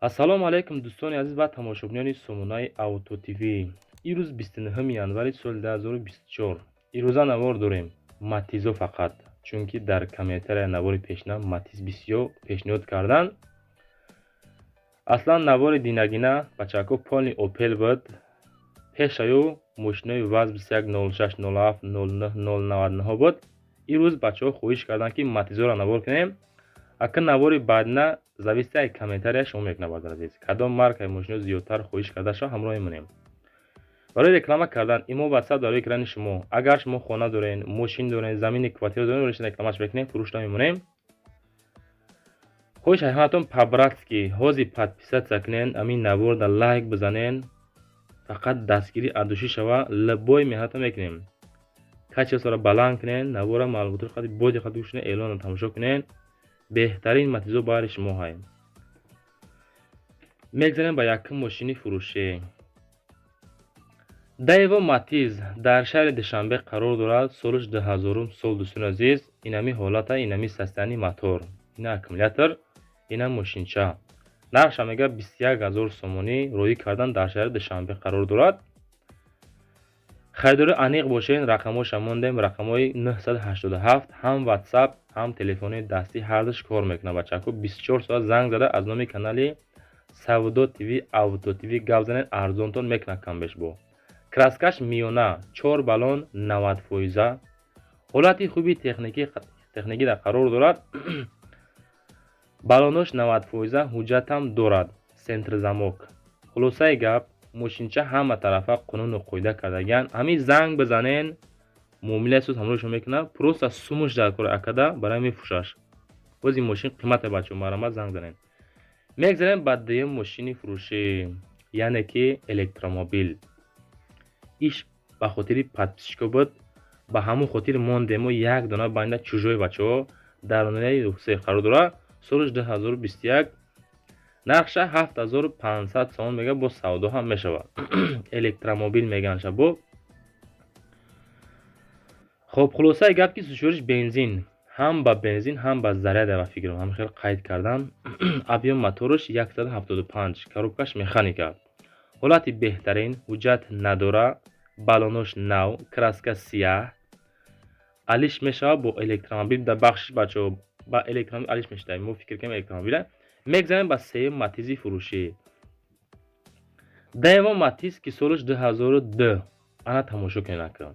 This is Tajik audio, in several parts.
Ассалому алайкум, дӯстони азиз ва тамошобинони сомонаи Авто ТВ. Ирӯз 29 январи соли 2024. Ирӯза навор дорем Матизо, фақат чунки дар комментария навори пешина Матиз бисёр пешниҳод карданд. Аслан навори динагина, бачако, полный Опел буд. Пешаю мошинои ВАЗ 2106, 07, 09, 099 буд. Ирӯз бачаҳо хоҳиш карданд, ки Матизоро навор кунем. Ака, навори баъдина зависит ай комментария шумо мекунад, бародари азиз. Кадом маркаи мошино зиёдтар хоҳиш карда шава, ҳамроҳ мемонем. Барои реклама кардан имо WhatsApp дар рӯи экрани шумо. Агар шумо хона дорен, мошин дорен, замини, квартира дорен, рӯи рекламаш мекунем, фурӯш намемонем. Хоҳиш ҳаматон по-братски ҳозир подписаться кунен, амин наворда лайк бизанен, фақат дастгирӣ от души шава, любой меҳната мекунем. Качествора баланд кунен, навора маълумотро қади бо диққат гӯш кунен, эълонро тамошо кунен. Беҳтарин Матизо баҳри шумо ҳай. Мегзарем ба якум мошини фурӯшӣ. Даево Матиз дар шаҳри Душанбе қарор дорад, солаш 2000-ум сол, дӯстони азиз, инами ҳолата, инами состояние мотор, ина аккумулятор, ина мошинча. Нархша мега 21 000 сомонӣ, роҳӣ кардан, дар шаҳри Душанбе қарор дорад. Харидори аниқ бошед, рақамҳоша мондем, рақамҳои 987, ҳам WhatsApp, ҳам телефони дастӣ, ҳардуш кор мекунад, бачако. 24 соат занг зада, аз номи канали Савдо ТВ, Авто ТВ гап занед, арзонтон мекунад камбеш. Бо краскаш миёна, чор баллон 90 фоиза, ҳолати хуби техникида қарор дорад, баллонош 90 фоиза, ҳуҷҷатам дорад, центрзамок. Хулосаи гап, мошинча ҳама тарафа қонуну қоида кардагиан. Ҳамин занг бизанен, муомилаи суд ҳамроҳи шумо мекунад. Просто сумуш дар кори акада барои мефурӯшаш. Боз ин мошин қимате, бачаҳо, марҳамат, занг занед. Мегзарем ба дуюм мошини фурӯшӣ, яъне ки электромобил. Иш ба хотири подписчико буд, ба ҳамон хотир мондему як дона банда чужой, бачаҳо, дар ноҳияи Рухсе қарор дорад, солаш 2021, нархша 7500 сомон мега, бо савдо ҳам мешавад. Электромобил меганша бо. Хоб, хулосаи гап, ки сӯзишвориш бензин, ҳам ба бензин, ҳам ба заряда, ба фикрам ҳам хел қайд кардан. Объём мотораш 175, коробкаш механика, ҳолати беҳтарин, ҳуҷҷат надора, баллонош нав, краска сияҳ, алиш мешавад бо электромобил. Дар бахшиш, бачаҳо, ба электромобил алиш мешавад, мо фикр кунем электромобила. Мегзарем ба сеюм Матизи фурӯшӣ. Даево Матиз, ки солаш 2002. Ана, тамошо кунед, ака,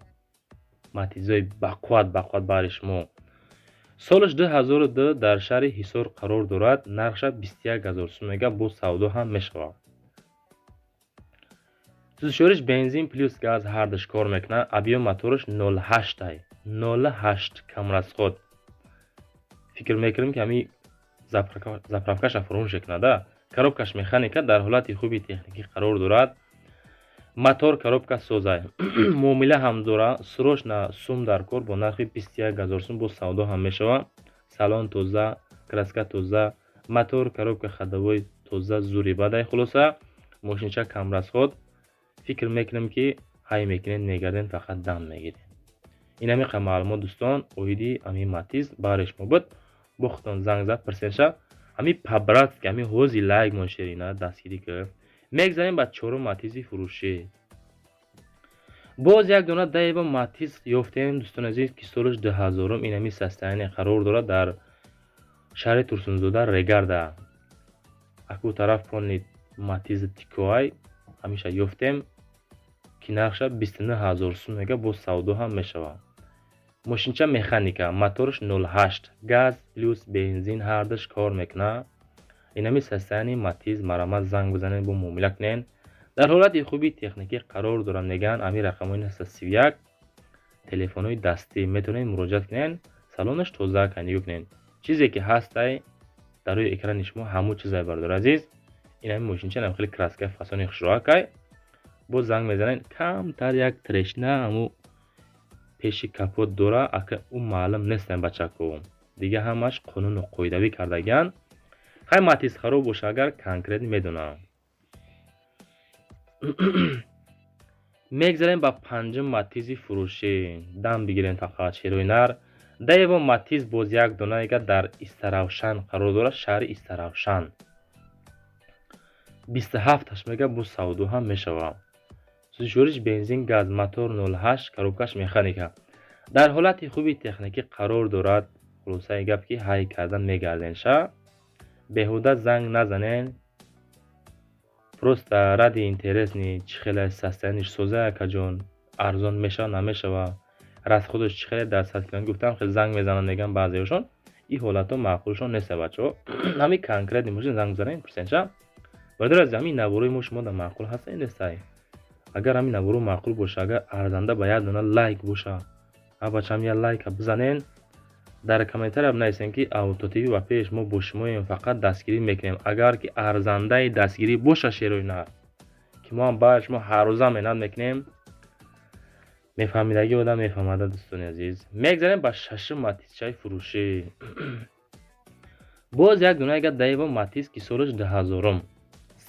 Матизои бақувват, бақувват баҳри шумо. Солаш 2002, дар шаҳри Ҳисор қарор дорад, нархша 21 000 сум мега, бо савдо ҳам мешавад. Сӯзишвориш бензин плюс газ, ҳардуш кор мекунад. Объём мотораш 0,8, 0,8, камрасход. Фикр мекунем, ки ҳамин заправкаша фуромӯш мекунада. Коробкаш механика, дар ҳолати хуби техникӣ қарор дорад, мотор, коробка созай, муомила ҳам дора. Срочно сум дар кор, бо нархи 21 000 сум бо савдо ҳам мешавад. Салон тоза, краска тоза, мотор, коробка, ходовой тоза, зури бадай. Хулоса, мошинча камрасход. Фикр мекунем, ки ҳай мекунед, мегарден, фақат дам мегиред. Ин ҳамин маълумот, дӯстон, оиди ҳамин Матиз баҳри шумо буд. Бо худтон занг зад, пурсенша. Ҳамин по-братски ҳамин ҳози лайк мон, шерина, дастгирӣ ки. Мегзарем ба чорум Матизи фурӯшӣ. Боз як дона Даева Матиз ёфтем, дӯстони азиз, ки солаш 2000-ум, ин ҳамин состояние қарор дорад, дар шаҳри Турсунзода, Регарда. Аку тараф полный Матизи тикоай ҳамеша ёфтем, ки нархша 29 000 сум мега, боз савдо ҳам мешавад. Мошинча механика, мотораш 0,8, газ плюс бензин, ҳардуш кор мекунад. Инами состояние Матиз, марҳамат, занг бизанед, бо муомила кунед. Дар ҳолати хуби техникӣ қарор дорам, мегӯянд. Ҳамин рақамҳои 931, телефонҳои дастӣ, метавонед муроҷиат кунед. Салонаш тоза, нигоҳ кунед, чизе ки ҳастай дар рӯи экрани шумо, ҳамун чизай, бародари азиз. Ин ҳамин мошинча нам хеле краска, фасони хушроакай. Боз занг мезанед, камтар як трещина ҳамун пеши капот дора, ака, ӯ маълум нестан, бачако. Дига ҳамаш қонуну қоидавӣ кардагианд. Хай, Матиз хароб боша, агар конкрет медонам. Мегзарем ба панҷум Матизи фурӯшӣ. Дам бигирем фақат, шерои нар. Даево Матиз боз як донаега дар Истаравшан қарор дорад, шаҳри Истаравшан. 27-аш мега бо савдо ҳам мешавад. Сӯзишвориш бензин, газ, мотор 08, коробкаш механика. Дар ҳолати хуби техникӣ қарор дорад. Хулосаи гап ки ҳай кардан мегарден ша. Беҳуда занг назанен. Просто ради интересный, чӣ хеле состояниш соза, акаҷон, арзон мешава, намешава, расходаш чӣ хеле дар 100 километр гуфтам, хеле занг мезананд, мегӯянд баъзеҳошон. Ин ҳолатҳо маъқулшон нест, бачаҳо. Ҳамин конкретный мошин занг бизанед, пурсен ша. Бародари азиз, ҳамин наворои мо шумо дар маъқул ҳаста нестай? Агар ҳамин наворо маъқул боша, агар арзанда, ба як дона лайк боша, ҳа бачаам, як лайка бизанен, дар комментария бинависем, ки Авто ТВ ба пеш, мо бо шумоем, фақат дастгирӣ мекунем. Агар ки арзандаи дастгирӣ боша, шерои нар, ки мо ҳам баъд шумо ҳаррӯза меҳнат мекунем, мефаҳмидагӣ одам мефаҳмада. Дӯстони азиз, мегзарем ба шашум матизчаи фурӯшӣ. Боз як дона яга Дэево Матиз, ки солаш 2000-ум,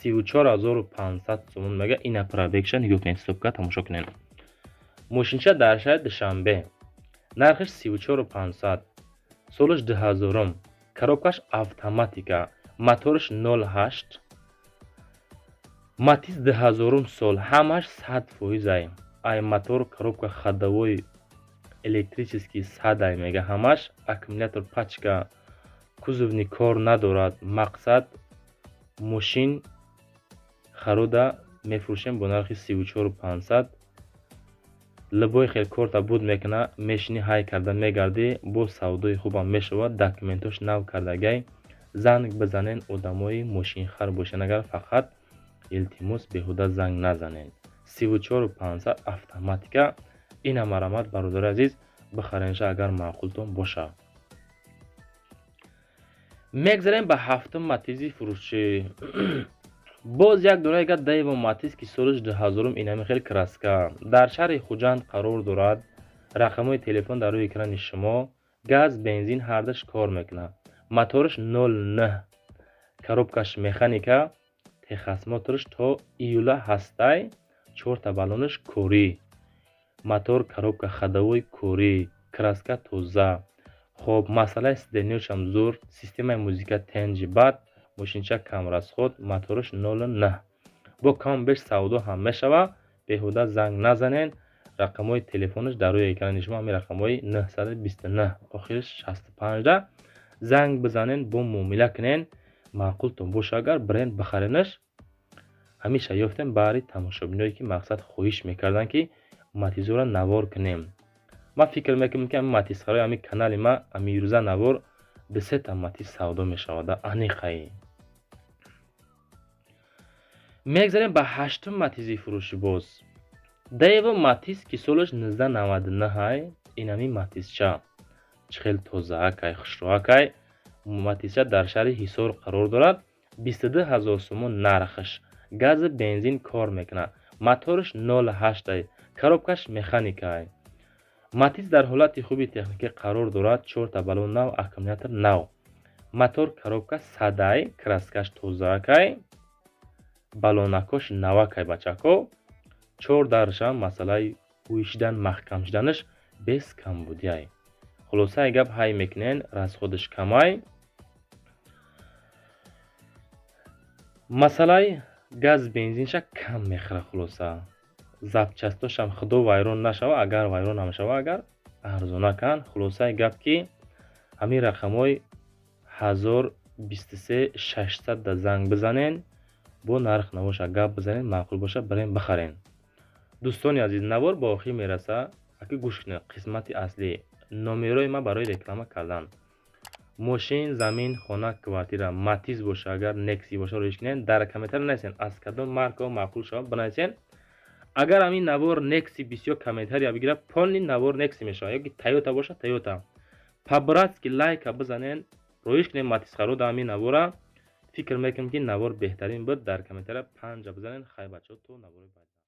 34 500 сомон мега. Ина пробегша нигоҳ кунед, стопка тамошо кунед. Мошинча дар шаҳри Душанбе, нархаш 34 500, солаш 2000-ум, коробкаш автоматика, мотораш 08. Матиз 2000-ум сол, ҳамаш 100%-ай. Ай мотор, коробка, ходовой, электрический садай мега ҳамаш. Аккумулятор пачка, кузовни кор надорад. Мақсад, мошин харода мефурӯшем бо нархи 34 500. Любой хел корта буд мекуна, мешинӣ, ҳай карда мегардӣ, бо савдои хубам мешавад. Документош нав кардагай. Занг бизанен, одамои мошинхар бошен агар, фақат илтимос, беҳуда занг назанен. 34 500, автоматика. Ина марамат, бародари азиз, бихаренша, агар маъқултон боша. Мегзарем ба ҳафтум матизи фурӯшӣ. Боз як дона яга Дэево Матиз, ки солаш 2000-ум, инами хел краска, дар шаҳри Хуҷанд қарор дорад. Рақамҳои телефон дар рӯи экрани шумо. Газ, бензин ҳардаш кор мекунад. Мотораш 09, коробкаш механика, техосмотрш то июла ҳастай, чорта баллонаш корӣ, мотор, коробка, ходовой корӣ, краска тоза. Хоб, масъалаи сиденьяшам зур, системаи музыка тенҷи бад, мошинча камрасход, мотораш 09, бо кам беш савдо ҳам мешавад. Беҳуда занг назанен. Рақамҳои телефонаш дар рӯи экрани шумо, ҳамин рақамҳои 929, охириш 65-да занг бизанен, бо муомила кунен. Маъқултон боша агар, бренд бихаренаш. Ҳамеша ёфтем баъри тамошобиное, ки мақсад хоҳиш мекарданд, ки матизоро навор кунем. Ман фикр мекунам, ки ҳамин матизхарои ҳамин канали ма амирӯза навор дусета матиз савдо мешавад аниқаи. Мегзарем ба ҳаштум матизи фурӯшӣ. Боз Дэево Матиз, ки солаш 1999-ай. Инами матизча чӣ хел тозаакай, хушрӯакай. Матизча дар шаҳри Ҳисор қарор дорад. 22 000 сомон нархаш, гази, бензин кор мекунад, мотораш 08-ай, коробкаш механикай. Матиз дар ҳолати хуби техникӣ қарор дорад. Чорта баллон нав, аккумулятор нав, мотор, коробка садай, краскаш тозаакай, баллонакош навакай, бачако. Чор даршам масъалаи ҳуйшидан, маҳкам шуданаш без камбудиай. Хулосаи гап, ҳай мекунен, расходаш камай. Масъалаи газ, бензинша кам мехӯра. Хулоса, запчастошам худо вайрон нашава, агар вайрон намешава, агар арзона кан. Хулосаи гап, ки ҳамин рақамҳои 1023 600 да занг бизанен, бо нарх навоша гап бизанен, маъқул боша, барен бихарен. Дӯстони азиз, навор ба охир мераса. Аки гӯш кунед, қисмати аслӣ: номерои ман барои реклама кардан мошин, замин, хона, квартира, матиз боша агар, Некси боша, роиш кунед. Дар комментария нависен, аз кадом маркао маъқул шавад, бинависен. Агар ҳамин навор Некси бисёр комментария бигирад, полный навор Некси мешавад, ёки Тойота боша, Тойота. По-братски лайка бизанен, роиш кунед матизхарода ҳамин навора. Фикр мекунем, ки навор беҳтарин буд. Дар комментария панҷа бизанен. Хай, бачаҳо, то навори баъд.